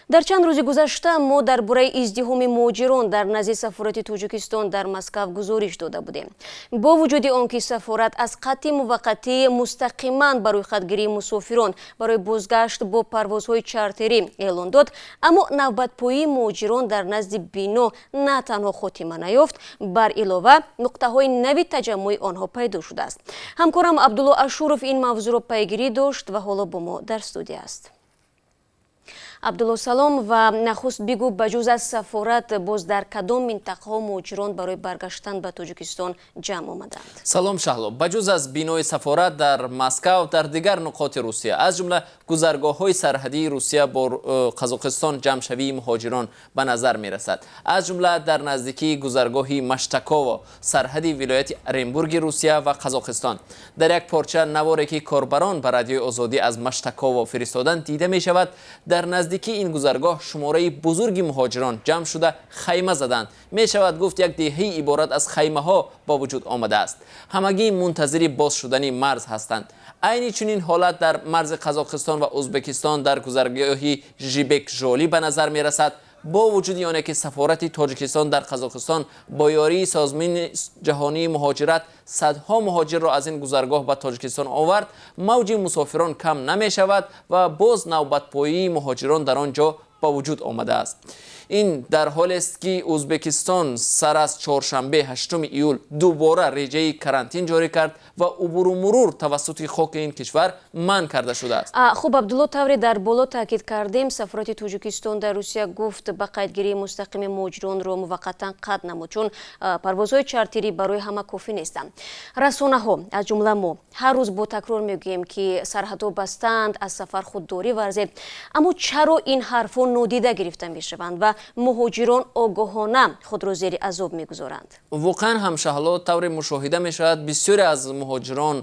Дар чанд рӯзи гузашта мо дар бораи издиҳоми муҳоҷирон дар назди сафорати Тоҷикистон дар Москав гузориш дода будем. Бо вуҷуди он ки сафорат аз қатъи муваққатии мустақиман ба рӯйхатгирии мусофирон барои бозгашт бо парвозҳои чартерӣ эълон дод, аммо навбатпоии муҳоҷирон дар назди бино на танҳо хотима наёфт, бар илова нуқтаҳои нави таҷаммуи онҳо пайдо шудааст. Ҳамкорам Абдулло Ашуров ин мавзӯъро пайгирӣ дошт ва ҳоло бо мо дар студия аст. Абдулло, салом, ва нахуст бигӯ, ба ҷуз аз сафорат боз дар кадом минтақаҳо муҳоҷирон барои баргаштан ба Тоҷикистон ҷамъ омаданд? Салом, Шаҳло. Ба ҷуз аз бинои сафорат дар Москав, дар дигар нуқоти Русия, аз ҷумла гузаргоҳҳои сарҳадии Русия бо Қазоқистон, ҷамъшавии муҳоҷирон ба назар мерасад. Аз ҷумла дар наздикии гузаргоҳи Маштаково, сарҳади вилояти Оренбурги Русия ва Қазоқистон. Дар як порча наворе, ки корбарон ба Радиои Озодӣ аз Маштаково фиристоданд, дида мешавад, дар наздикии ин гузаргоҳ шумораи бузурги муҳоҷирон ҷамъ шуда, хайма заданд. Мешавад гуфт, як деҳаи иборат аз хаймаҳо ба вуҷуд омадааст. Ҳамагӣ мунтазири боз шудани марз ҳастанд. Айни чунин ҳолат дар марзи Қазоқистон ва Ӯзбекистон дар гузаргоҳи Жибек Жолӣ ба назар мерасад. Бо вуҷуди оне ки сафорати Тоҷикистон дар Қазоқистон бо ёрии Созмони ҷаҳонии муҳоҷират садҳо муҳоҷирро аз ин гузаргоҳ ба Тоҷикистон овард, мавҷи мусофирон кам намешавад ва боз навбатпоии муҳоҷирон дар он ҷо ба вуҷуд омадааст. Ин дар ҳолест, ки Ӯзбекистон сар аз чоршанбе, 8 июл, дубора реҷаи карантин ҷорӣ кард ва убуру мурур тавассути хоки ин кишвар манъ карда шудааст. Хуб, Абдулло, тавре дар боло таъкид кардем, сафорати Тоҷикистон дар Русия гуфт, ба қайдгирии мустақими муҳоҷиронро муваққатан қатъ намуд, чун парвозҳои чартерӣ барои ҳама кофӣ нестанд. Расонаҳо, аз ҷумла мо, ҳар рӯз бо такрор мегӯем, ки сарҳадҳо бастаанд, аз сафар худдорӣ варзед, аммо чаро ин ҳарфҳо нодида гирифта мешаванд ва муҳоҷирон огоҳона худро зери азоб мегузоранд? Воқеан ҳам, Шаҳло, тавре мушоҳида мешавад, бисёре аз муҳоҷирон,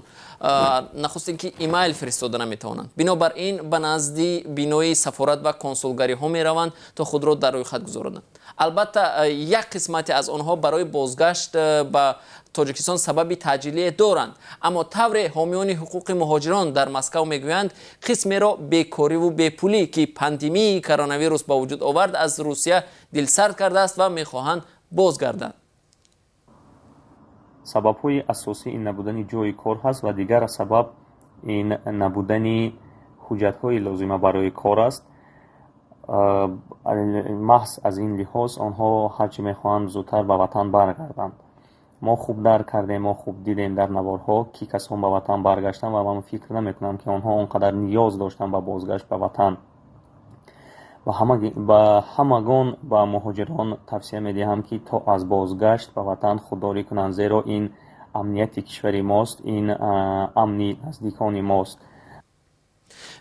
нахуст ин ки имейл фиристода наметавонанд, бинобар ин ба назди бинои сафорат ва консулгариҳо мераванд, то худро дар рӯйхат гузоронанд. Албатта, як қисмате аз онҳо барои бозгашт ба Тоҷикистон сабаби таъҷилие доранд, аммо тавре ҳомиёни ҳуқуқи муҳоҷирон дар Москав мегӯянд, қисмеро бекориву бепулӣ, ки пандемияи коронавирус ба вуҷуд овард, аз Русия дилсард кардааст ва мехоҳанд бозгарданд. Сабабҳои асосӣ ин набудани ҷойи кор ҳаст ва дигар сабаб ин набудани ҳуҷҷатҳои лозима барои кор аст. Маҳз аз ин лиҳоз онҳо ҳарчи мехоҳанд зудтар ба ватан баргарданд. Мо хуб дарк кардем, мо хуб дидем дар наворҳо, ки касон ба ватан баргаштанд, ва ман фикр намекунам, ки онҳо он қадар ниёз доштанд ба бозгашт ба ватан. Ба ҳамагон, ба муҳоҷирон тавсия медиҳам, ки то аз бозгашт ба ватан худдорӣ кунанд, зеро ин амнияти кишвари мост, ин амни наздикони мост.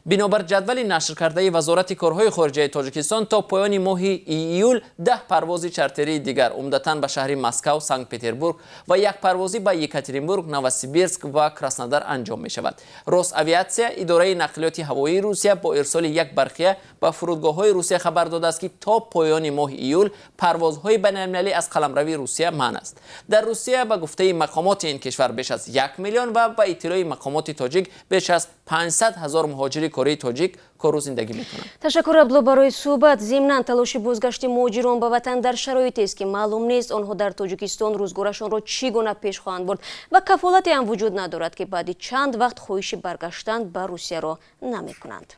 Бинобар ҷадвали нашркардаи Вазорати корҳои хориҷаи Тоҷикистон, то поёни моҳи июл 10 парвози чартерии дигар, умдатан ба шаҳри Москав, Санкт Петербург ва як парвозӣ ба Екатеринбург, Новосибирск ва Краснодар анҷом мешавад. Росавиатсия, идораи нақлиёти ҳавоии Русия, бо ирсоли як барқия ба фурудгоҳҳои Русия хабар додааст, ки то поёни моҳи июл парвозҳои байналмилалӣ аз қаламрави Русия манъ аст. Дар Русия, ба гуфтаи мақомоти ин кишвар, беш аз 1 миллион ва ба иттилои мақомоти тоҷик беш аз 500 ҳазор муҳоҷири кории тоҷик кору зиндагӣ мекунанд. Ташаккур, Абдулло, барои суҳбат. Зимнан, талоши бозгашти муҳоҷирон ба ватан дар шароитест, ки маълум нест, онҳо дар Тоҷикистон рӯзгорашонро чӣ гуна пеш хоҳанд бурд ва кафолате ҳам вуҷуд надорад, ки баъди чанд вақт хоҳиши баргаштан ба Русияро намекунанд.